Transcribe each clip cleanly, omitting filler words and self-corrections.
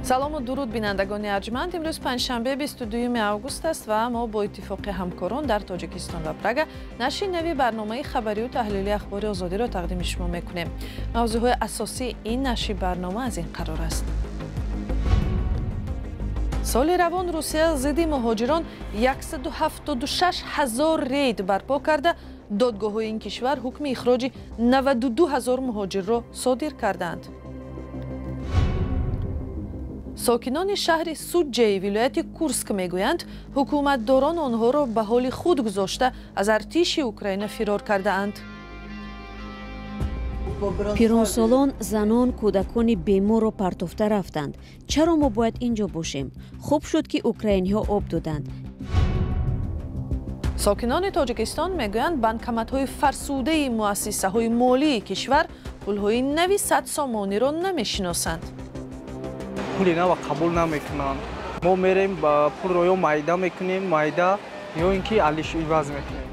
Салому дуруд, бинандагони арҷманд. Имрӯз панҷшанбе, 22 август аст ва мо бо иттифоқи ҳамкорон дар Тоҷикистон ва Прага нашри нави барномаи хабарию таҳлили Ахбори Озодиро тақдими шумо мекунем. Мавзӯъҳои асосии ин нашри барнома аз ин қарор аст. Соли равон Русия зидди муҳоҷирон 176 ҳазор рейд барпо карда, додгоҳҳои ин кишвар ҳукми ихроҷи 92 ҳазор муҳоҷирро содир кардаанд. Сокинони шаҳри Суҷҷаи вилояти Курск мегӯянд, ҳукуматдорон онҳоро ба ҳоли худ гузошта, аз артиши Украина фирор кардаанд. Пиронсолон, занон, кӯдакони беморро партофта рафтанд. Чаро мо бояд ин ҷо бошем? Хуб шуд, ки украиниҳо об доданд. Сокинони Тоҷикистон мегӯянд, банкоматҳои фарсудаи муассисаҳои молии кишвар пулҳои нави 100 сомониро намешиносанд. Пули нава қабул намекунанд. Мо мерем, пулро ё майда мекунем, майда, ё ин ки алиш иваз мекунем.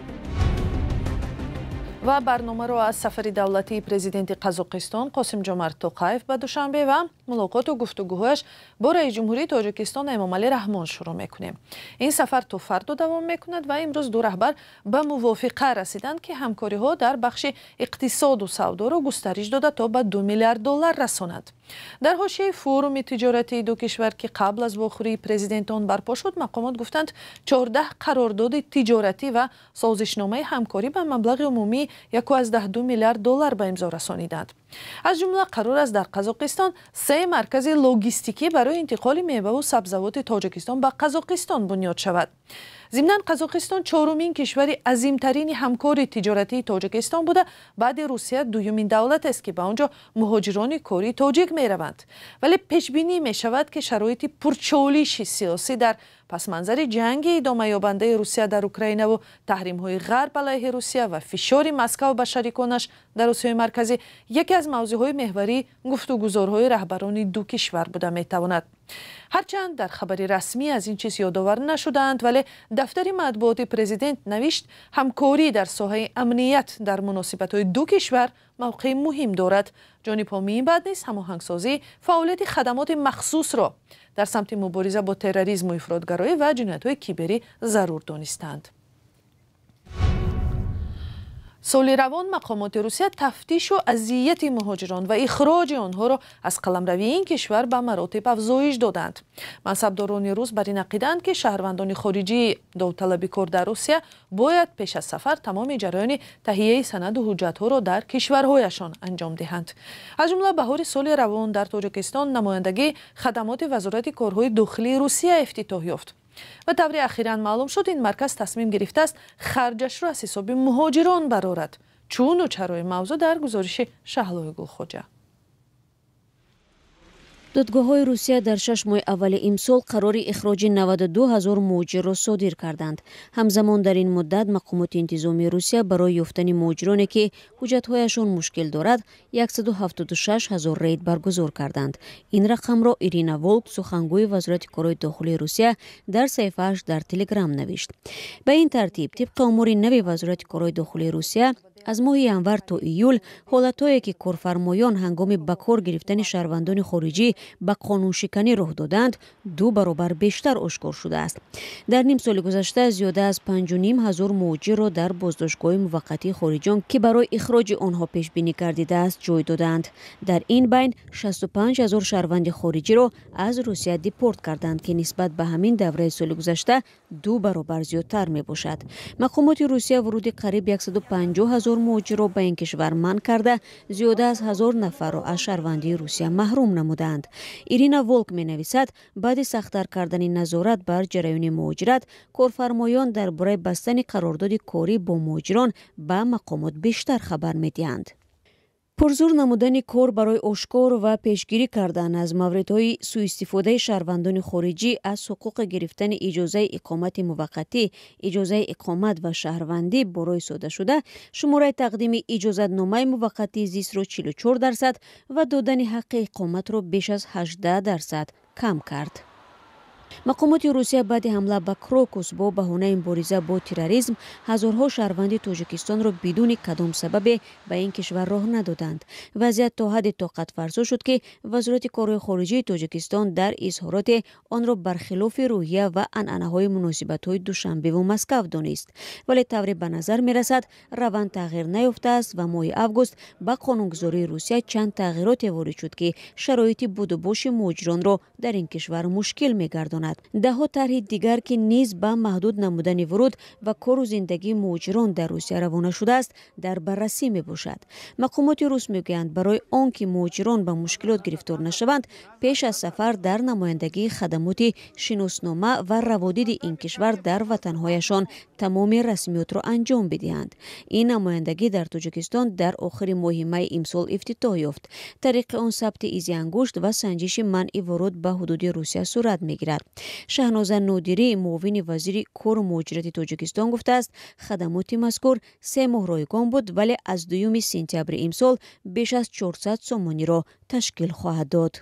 Ва барномаро аз сафари давлатии президенти Қазоқистон Қосимҷомарт Тоқаев ба Душанбе ва мулоқоту гуфтугӯҳояш бо раиси ҷумҳурии Тоҷикистон Эмомалӣ Раҳмон шурӯъ мекунем. Ин сафар то фардо давом мекунад ва имрӯз ду раҳбар ба мувофиқа расиданд, ки ҳамкориҳо дар бахши иқтисоду савдоро густариш дода, то ба 2 миллиард доллар расонад. Дар ҳошияи форуми тиҷоратии ду кишвар, ки қабл аз вохӯрии президентон барпо шуд, мақомот гуфтанд, 14 қарордоди тиҷоратӣ ва созишномаи ҳамкорӣ ба маблағи умумии 1,2 миллиард доллар ба имзо расониданд. Аз ҷумла қарор аст, дар Қазоқистон се маркази логистикӣ барои интиқоли меваву сабзавоти Тоҷикистон ба Қазоқистон бунёд шавад. Зимнан, Қазоқистон чорумин кишвари азимтарини ҳамкори тиҷоратии Тоҷикистон буда, баъди Русия дуюмин давлат аст, ки ба он ҷо муҳоҷирони кории тоҷик мераванд. Вале пешбинӣ мешавад, ки шароити пурчолиши сиёсӣ дар пасманзари ҷанги идомаёбандаи Русия дар Украинаву таҳримҳои Ғарб алайҳи Русия ва фишори Москав ба шариконаш дар Осиёи Марказӣ яке аз мавзӯъҳои меҳварии гуфтугузорҳои раҳбарони ду кишвар буда метавонад. Ҳарчанд дар хабари расмӣ аз ин чиз ёдовар нашудаанд, вале дафтари матбуоти президент навишт, ҳамкорӣ дар соҳаи амният дар муносибатҳои ду кишвар мавқеи муҳим дорад. Ҷонибҳо минбаъд низ ҳамоҳангсозии фаъолияти хадамоти махсусро дар самти мубориза бо терроризму ифротгароӣ ва ҷиноятҳои киберӣ зарур донистанд. Соли равон мақомоти Русия тафтишу азияти муҳоҷирон ва ихроҷи онҳоро аз қаламравии ин кишвар ба маротиб афзоиш доданд. Мансабдорони рус бар ин ақидаанд, ки шаҳрвандони хориҷии довталаби кор дар Русия бояд пеш аз сафар тамоми ҷараёни таҳияи санаду ҳуҷҷатҳоро дар кишварҳояшон анҷом диҳанд. Аз ҷумла баҳори соли равон дар Тоҷикистон намояндагии хадамоти Вазорати корҳои дохилии Русия ифтитоҳ ёфт ва тавре ахиран маълум шуд, ин марказ тасмим гирифтааст, харҷашро аз ҳисоби муҳоҷирон барорад. Чуну чарои мавзӯъ дар гузориши Шаҳлои Гулхоҷа. Додгоҳҳои Русия дар 6 моҳи аввали имсол қарори ихроҷи 92 ҳазор муҳоҷирро содир карданд. Ҳамзамон, дар ин муддат мақомоти интизомии Русия барои ёфтани муҳоҷироне, ки ҳуҷҷатҳояшон мушкил дорад, 176 ҳазор рейд баргузор карданд. Ин рақамро Ирина Волк, сухангӯи Вазорати корҳои дохилии Русия, дар саҳифааш дар Телеграм навишт. Ба ин тартиб, тибқи омори нави Вазорати корҳои дохилии Русия, аз моҳи январ то июл ҳолатҳое, ки корфармоён ҳангоми ба кор гирифтани шаҳрвандони хориҷӣ ба қонуншиканӣ роҳ додаанд, ду баробар бештар ошкор шудааст. Дар нимсоли гузашта зиёда аз 5,5 ҳазор муҳоҷирро дар боздоштгоҳи муваққатии хориҷиён, ки барои ихроҷи онҳо пешбинӣ гардидааст, ҷой додаанд. Дар ин байн 65 ҳазор шаҳрванди хориҷиро аз Русия депорт карданд, ки нисбат ба ҳамин давраи соли гузашта ду баробар зиёдтар мебошад. Мақомоти Русия вуруди қариб 150 ҳазор муҳоҷирро ба ин кишвар манъ карда, зиёда аз ҳазор нафарро аз шаҳрвандии Русия маҳрум намудаанд. Ирина Волк менависад, баъди сахттар кардани назорат бар ҷараёни муҳоҷират, корфармоён дар бораи бастани қарордоди корӣ бо муҳоҷирон ба мақомот бештар хабар медиҳанд. Пурзур намудани кор барои ошкор ва пешгирӣ кардан аз мавридҳои сӯистифодаи шаҳрвандони хориҷӣ аз ҳуқуқи гирифтани иҷозаи иқомати муваққатӣ, иҷозаи иқомат ва шаҳрвандӣ бо роҳи содашуда, шумораи тақдими иҷозатномаи муваққатии зистро 44% ва додани ҳаққи иқоматро беш аз 18% кам кард. Мақомоти Русия баъди ҳамла ба Крокус бо баҳонаи мубориза бо терроризм ҳазорҳо шаҳрванди Тоҷикистонро бидуни кадом сабабе ба ин кишвар роҳ надоданд. Вазъият то ҳадде тоқатфарсо шуд, ки Вазорати корҳои хориҷии Тоҷикистон дар изҳороте онро бархилофи рӯҳия ва анъанаҳои муносибатҳои Душанбеву Москав донист. Вале тавре ба назар мерасад, раванд тағйир наёфтааст ва моҳи август ба қонунгузории Русия чанд тағйироте ворид шуд, ки шароити будубоши муҳоҷиронро дар ин кишвар мушкил мегардонад. Даҳҳо тарҳи дигар, ки низ ба маҳдуд намудани вуруд ва кору зиндагии муҳоҷирон дар Русия равона шудааст, дар баррасӣ мебошад. Мақомоти рус мегӯянд, барои он ки муҳоҷирон ба мушкилот гирифтор нашаванд, пеш аз сафар дар намояндагии хадамоти шиноснома ва раводиди ин кишвар дар ватанҳояшон тамоми расмиётро анҷом бидиҳанд. Ин намояндагӣ дар Тоҷикистон дар охири моҳи майи имсол ифтитоҳ ёфт. Тариқи он сабти изи ангушт ва санҷиши манъи вуруд ба ҳудуди Русия сурат мегирад. Шаҳноза Нодирӣ, муовини вазири кору муҳоҷирати Тоҷикистон, гуфтааст, хадамоти мазкур 3 моҳ ройгон буд, вале аз 2 сентябри имсол беш аз 400 сомониро ташкил хоҳад дод.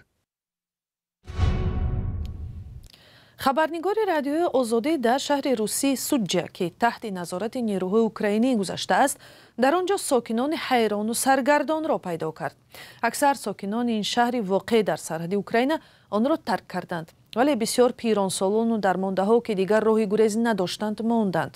Хабарнигори радиои Озодӣ дар шаҳри русии Суҷҷа, ки таҳти назорати нерӯҳои украинӣ гузаштааст, дар он ҷо сокинони ҳайрону саргардонро пайдо кард. Аксар сокинони ин шаҳри воқеъ дар сарҳади Украина онро тарк карданд, вале бисёр пиронсолону дармондаҳо, ки дигар роҳи гурезӣ надоштанд, монданд.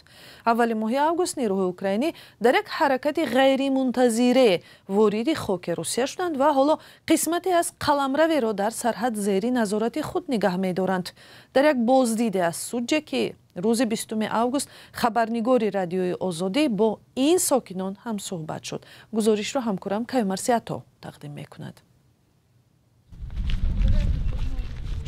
Аввали моҳи август нерӯҳои украинӣ дар як ҳаракати ғайримунтазире вориди хоки Русия шуданд ва ҳоло қисмате аз қаламраверо дар сарҳад зери назорати худ нигаҳ медоранд. Дар як боздиде аз Суҷҷа, ки рӯзи 20 август хабарнигори радиои Озодӣ бо ин сокинон ҳамсӯҳбат шуд. Гузоришро ҳамкорам Каюмарси Ато тақдим мекунад.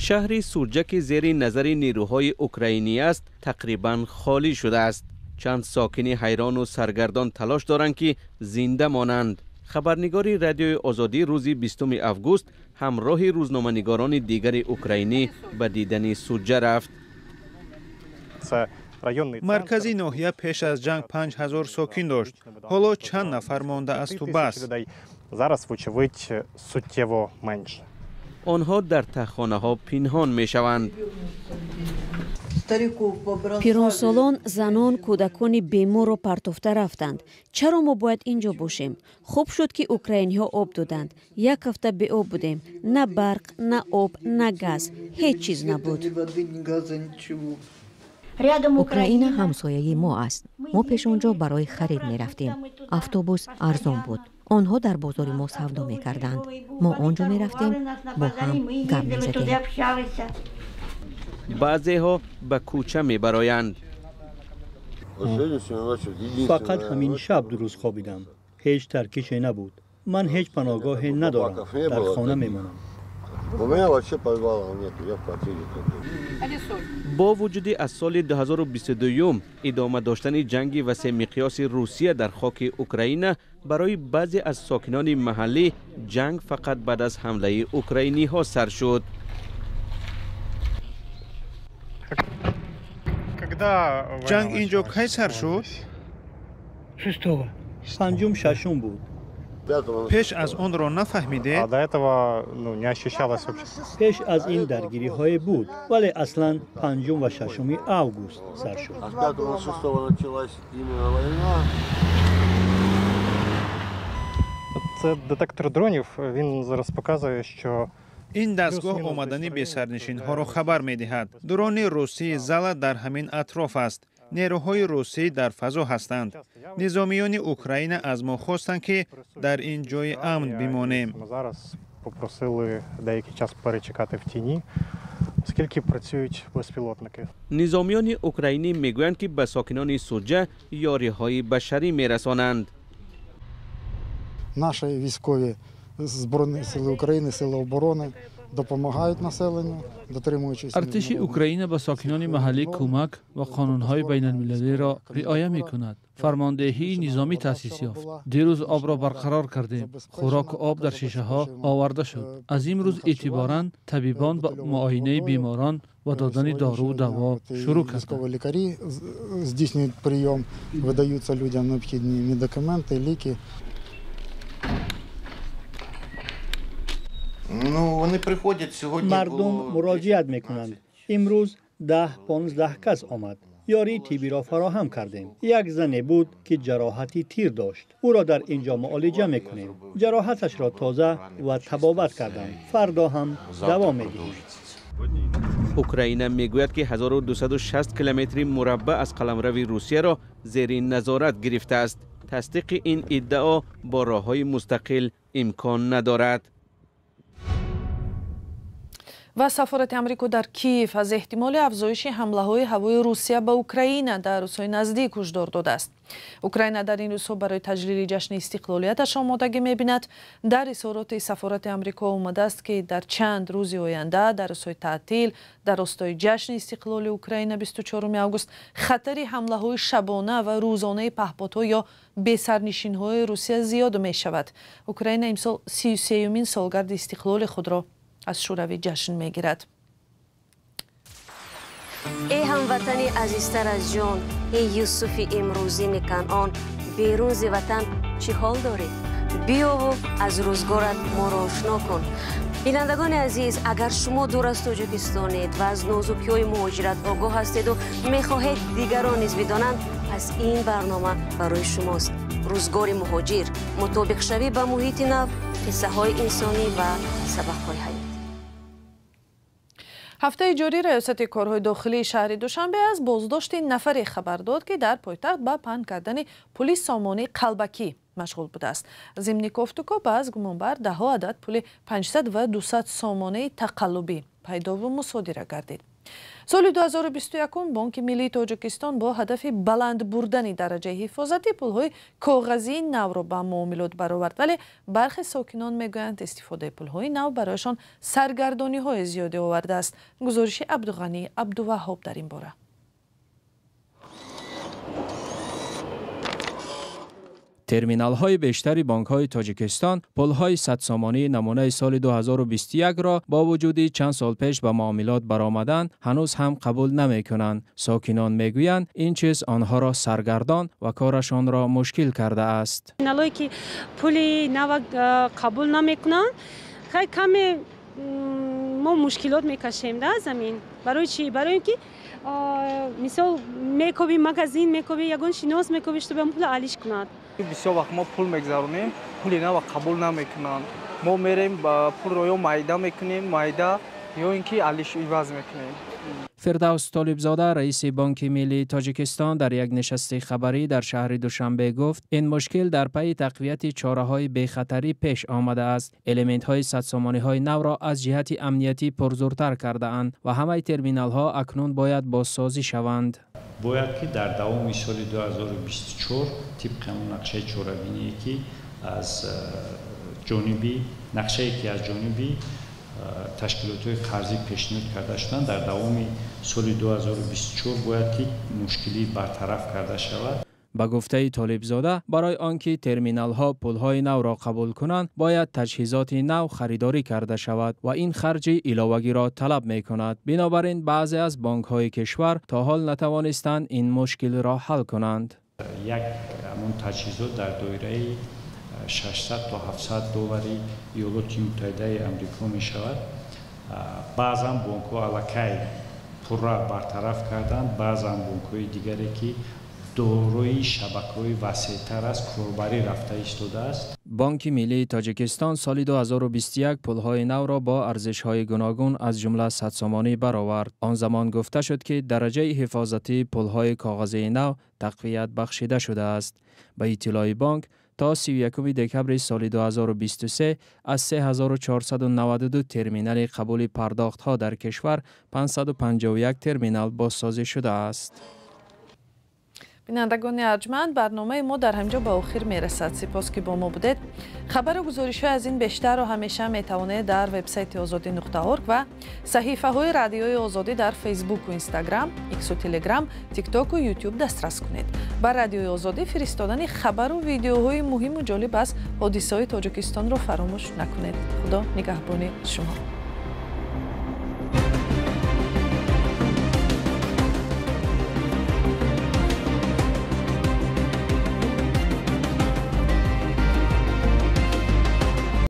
Шаҳри Суҷҷа, ки зери назари нерӯҳои украинӣ аст, тақрибан холӣ шудааст. Чанд сокини ҳайрону саргардон талош доранд, ки зинда монанд. Хабарнигори радиои Озодӣ рӯзи 20 август ҳамроҳи рӯзноманигорони дигари украинӣ ба дидани Суҷҷа рафт. Маркази ноҳия пеш аз ҷанг 5000 сокин дошт. Ҳоло чанд нафар мондаасту бас. Онҳо дар таххонаҳо пинҳон мешаванд. Пиронсолон, занон, кӯдакони беморро партофта рафтанд. Чаро мо бояд ин ҷо бошем? Хуб шуд, ки украиниҳо об доданд. Як ҳафта беоб будем. На барқ, на об, на газ. Ҳеҷ чиз набуд. Украина ҳамсояи мо аст. Мо пеш он ҷо барои харид мерафтем. Автобус арзон буд. Онҳо дар бозори мо савдо мекарданд. Мо он ҷо мерафтем, бо ҳам гап мезадем. Баъзеҳо ба кӯча мебароянд. Фақат ҳамин шаб дуруст хобидам. Ҳеҷ таркише набуд. Ман ҳеҷ паноҳгоҳе надорам. Дар хона мемонам. Бо вуҷуди аз соли 2022 идома доштани ҷанги васеъмиқёси Русия дар хоки Украина, барои баъзе аз сокинони маҳаллӣ ҷанг фақат баъд аз ҳамлаи украиниҳо сар шуд. Ҷанг ин ҷо кай сар шуд? Панҷум, шашум буд. Пеш аз онро нафаҳмидед? Пеш аз ин даргириҳое буд, вале аслан 5 ва 6 август сар шуд. Ин дастгоҳ омадани бесарнишинҳоро хабар медиҳад. Дрони русии Зала дар ҳамин атроф аст. Нерӯҳои русӣ дар фазо ҳастанд. Низомиёни Украина аз мо хостанд, ки дар ин ҷои амн бимонем. Низомиёни украинӣ мегӯянд, ки ба сокинони Суҷҷа ёриҳои башарӣ мерасонанд. Наші військові Збройні сили України, сили оборони допомагають населенню, дотримуючись. Артиши Украина ба сокинони маҳаллӣ кӯмак ва қонунҳои байналмилалиро риоя мекунад. Фармондеҳии низомӣ таъсис ёфт. Дирӯз обро барқарор кардем. Хӯроку об дар шишаҳо оварда шуд. Аз имрӯз эътиборан табибон ба муоинаи беморон ва додани доруву даво шурӯъ карданд. Лікарі здійснюють прийом, видаються людям необхідні медикаменти, ліки. Мардум муроҷиат мекунанд. Имрӯз 10-15 кас омад. Ёрии тиббиро фароҳам кардем. Як зане буд, ки ҷароҳати тир дошт. Ӯро дар ин ҷо муолиҷа мекунем. Ҷароҳаташро тоза ва табобат кардам. Фардо ҳам давом медиҳем. Украина мегӯяд, ки 1260 километри мураббаъ аз қаламрави Русияро зери назорат гирифтааст. Тасдиқи ин иддао бо роҳҳои мустақил имкон надорад. Ва сафорати Амрико дар Киев аз эҳтимоли афзоиши ҳамлаҳои ҳавои Русия ба Украина дар рӯзҳои наздик ҳушдор додааст. Украина дар ин рӯзҳо барои таҷлили ҷашни истиқлолияташ омодагӣ мебинад. Дар изҳороти сафорати Амрико омадааст, ки дар чанд рӯзи оянда, дар рӯзҳои таътил, дар ростои ҷашни истиқлоли Украина 24 август, хатари ҳамлаҳои шабона ва рӯзонаи паҳподҳо ё бесарнишинҳои Русия зиёд мешавад. Украина имсол 33-юмин солгарди истиқлоли худро аз Шӯравӣ ҷашн мегирад. Эй ҳамватани азизтар аз ҷон, эй Юсуфи имрӯзини Канъон, берун зи ватан чӣ ҳол дорӣ? Биёву аз рӯзгорат моро ошно кун. Бинандагони азиз, агар шумо дур аз Тоҷикистонед ва аз нозукиҳои муҳоҷират огоҳ ҳастеду мехоҳед дигарон низ бидонанд, пас ин барнома барои шумост. Рӯзгори муҳоҷир, мутобиқшавӣ ба муҳити нав, қиссаҳои инсонӣ ва сабақҳои ҳаёт. Ҳафтаи ҷорӣ раёсати корҳои дохилии шаҳри Душанбе аз боздошти нафаре хабар дод, ки дар пойтахт ба паҳн кардани пули сомонии қалбакӣ машғул будааст. Зимни кофтукоб аз гумонбар даҳҳо адад пули 500 ва 200 сомонаи тақаллубӣ пайдову мусодира гардид. Соли 2021 Бонки миллии Тоҷикистон бо ҳадафи баланд бурдани дараҷаи ҳифозати пулҳои коғазии навро ба муомилот баровард, вале бархе сокинон мегӯянд, истифодаи пулҳои нав барояшон саргардониҳои зиёде овардааст. Гузориши Абдуғанӣ Абдуваҳҳоб дар ин бора. Терминалҳои бештари бонкҳои Тоҷикистон пулҳои 100 сомонии намунаи соли 2021-ро бо вуҷуди чанд сол пеш ба муомилот баромадан ҳанӯз ҳам қабул намекунанд. Сокинон мегӯянд, ин чиз онҳоро саргардон ва корашонро мушкил кардааст. Терминалҳое ки пули нав қабул намекунанд, хеле каме мо мушкилот мекашем да замин. Барои чӣ? Барои ин ки мисол мекобӣ магазин, мекобӣ ягон шинос мекобӣ, чтобы пул алиш кунад. Бисёр вақт мо пул мегзаронем, пули нав қабул намекунанд. Мо мерем пулро ё майда мекунем, майда, ё ин ки алиш иваз мекунем. Фирдавс Толибзода, раиси Бонки миллии Тоҷикистон, дар як нишасти хабарӣ дар шаҳри Душанбе гуфт, ин мушкил дар пайи тақвияти чораҳои бехатарӣ пеш омадааст. Элементҳои садсомониҳои навро аз ҷиҳати амниятӣ пурзуртар кардаанд ва ҳамаи терминалҳо акнун бояд бозсозӣ шаванд. Бояд ки дар давоми соли 2024 тибқи ҳамон нақшаи чорабиние ки аз ҷониби нақшае ки аз ҷониби ташкилотҳои қарзӣ пешниҳод карда шуданд, дар давоми соли 2024 бояд ки мушкилӣ бартараф карда шавад. Ба гуфтаи Толибзода, барои он ки терминалҳо пулҳои навро қабул кунанд, бояд таҷҳизоти нав харидорӣ карда шавад ва ин харҷи иловагиро талаб мекунад. Бинобар ин баъзе аз бонкҳои кишвар то ҳол натавонистанд ин мушкилро ҳал кунанд. Як ҳамон таҷҳизот дар доираи 600 то 700 доллари Иёлоти Муттаҳидаи Амрико мешавад. Баъзан бонкҳо аллакай пурра бартараф карданд, баъзан бонкҳои дигаре ки дорои шабакаҳои васеътар аст, корбарӣ рафта истодааст. Бонки миллии Тоҷикистон соли 2021 пулҳои навро бо арзишҳои гуногун аз ҷумла 100 сомонӣ баровард. Он замон гуфта шуд, ки дараҷаи ҳифозатии пулҳои коғазии нав тақвият бахшида шудааст. Ба иттилои бонк, то 31 декабри соли 2023 аз 3492 терминали қабули пардохтҳо дар кишвар 551 терминал бозсозӣ шудааст. Бинандагони арҷманд, барномаи мо дар ҳамҷо ба охир мерасад. Сипос, ки бо мо будед. Хабару гузоришҳои аз ин бештарро ҳамеша метавонед дар вебсайти озодӣ.орг ва саҳифаҳои радиои Озодӣ дар Фейсбуку Инстаграм, Иксу Телеграм, Тиктоку Ютуб дастрас кунед. Ба радиои Озодӣ фиристодани хабару видеоҳои муҳиму ҷолиб аз ҳодисаҳои Тоҷикистонро фаромӯш накунед. Худо нигаҳбони шумо.